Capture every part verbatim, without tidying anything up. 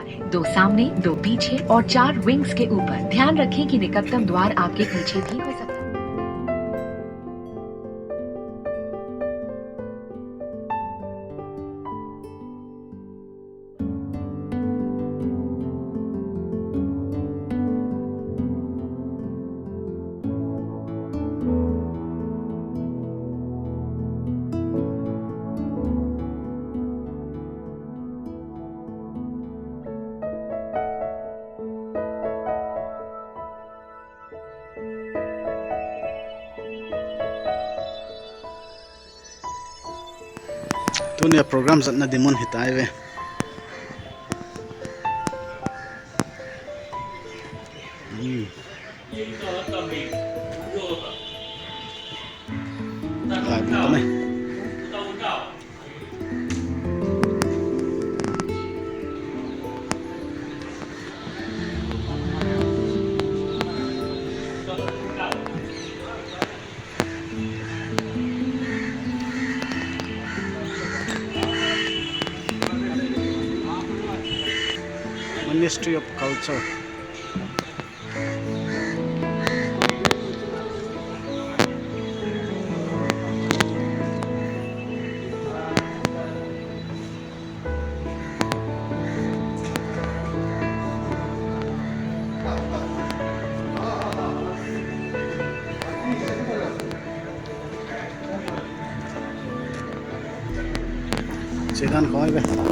दो सामने, दो पीछे और चार विंग्स के ऊपर। ध्यान रखें कि निकटतम द्वार आपके पीछे भी हो सकता है। Tuni a program zatna ding mun hitai ve. Hmm. Live na ta mai. Ministry of Culture. Sidan khoi be.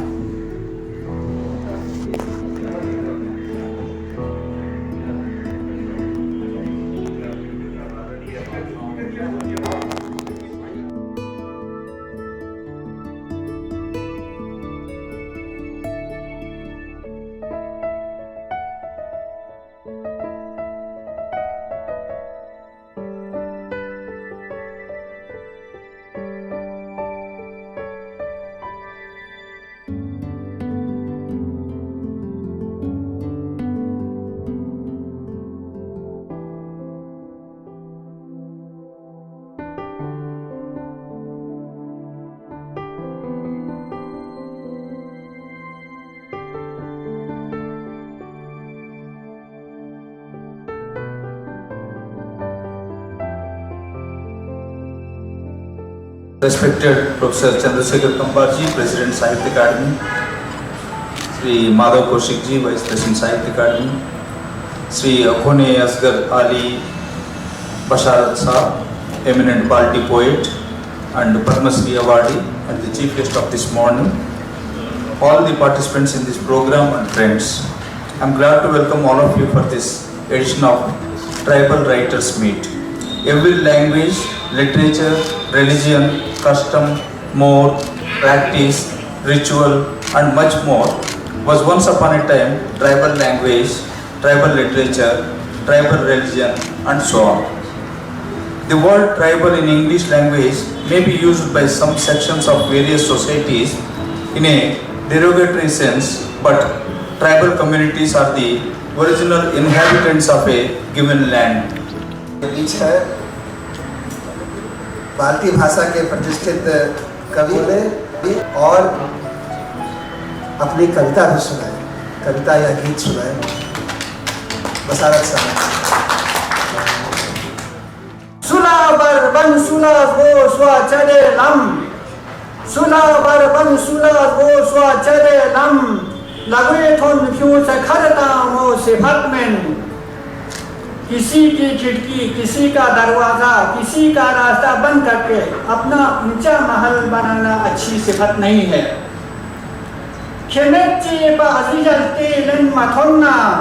Respected Professor Chandrasekhar Kombar ji, President Sahitya Academy, Shri Madhav Kaushik ji, Vice President Sahitya Academy, Shri Akhone Asghar Ali Basharat Saab, eminent Balti poet and Padma Shri awardee, and the chief guest of this morning, all the participants in this program and friends. I'm glad to welcome all of you for this edition of Tribal Writers Meet. Every language, literature, religion, custom, mode, practice, ritual, and much more was once upon a time tribal language, tribal literature, tribal religion, and so on. The word tribal in English language may be used by some sections of various societies in a derogatory sense, but tribal communities are the original inhabitants of a given land. के बीच है, भारतीय भाषा के प्रतिष्ठित कवि बोले और अपनी कविता भी सुनाए, कविता या गीत सुनाए। बसारत साहब। Sula bar ban sula go sua chade lam. Sula bar ban sula go sua chade lam. Lagui thon phiu sa kharta mo se phatmen. किसी की खिड़की, किसी का दरवाजा, किसी का रास्ता बंद करके अपना ऊंचा महल बनाना अच्छी सिफत नहीं है। Khemetchi ba azizal te len mathonna.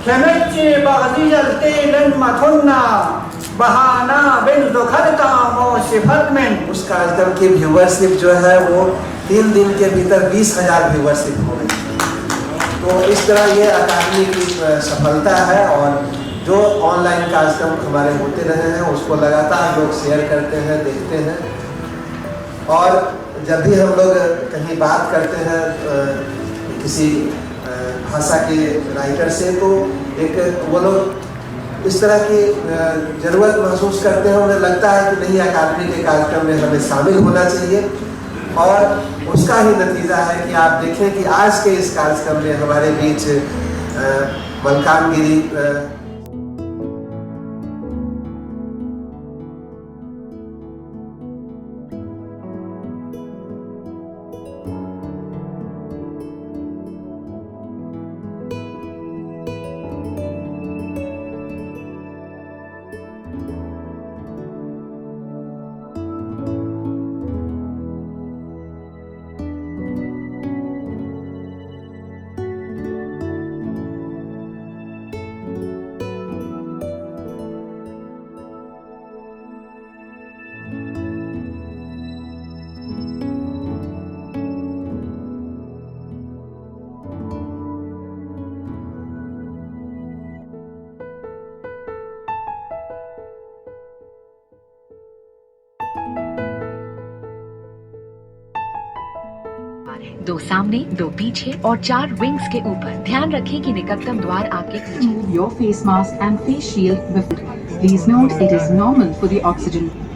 Khemetchi ba azizal te len mathonna. Bahana ben dokharta mo se phatmen. उस कार्यक्रम की व्यूअरशिप जो है, वो तीन दिन के भीतर बीस हजार व्यूअरशिप हो गई। तो इस तरह ये अकादमी की, अ, सफलता है और जो ऑनलाइन कार्यक्रम हमारे होते रहे हैं, उसको लगातार लोग शेयर करते हैं, देखते हैं। और जब भी हम लोग कहीं बात करते हैं, अ, किसी, अ, भाषा के राइटर से, तो एक वो लोग इस तरह की, अ, जरूरत महसूस करते हैं, उन्हें लगता है कि नहीं, अकादमी के कार्यक्रम में हमें शामिल होना चाहिए। और उसका ही नतीजा है कि आप देखें कि आज के इस कार्यक्रम में हमारे बीच, अ, मलकानगिरी, अ, दो सामने, दो पीछे और चार विंग्स के ऊपर। ध्यान रखें कि निकटतम द्वार आपके पीछे। Remove your face mask and face shield before. Please note it is normal for the oxygen.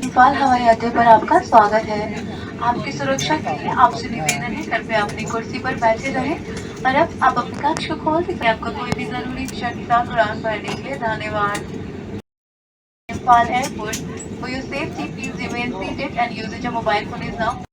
Imphal हवाई अड्डे पर आपका स्वागत है। आपकी सुरक्षा के लिए आपसे निवेदन है, कृपया अपनी कुर्सी पर बैठे रहें। और अब आप अपने कक्ष को खोल दें। आपका कोई भी जरूरी चेक या उड़ान भरने के लिए धन्यवाद। Imphal Airport. For your safety, please remain seated and usage of mobile phone is now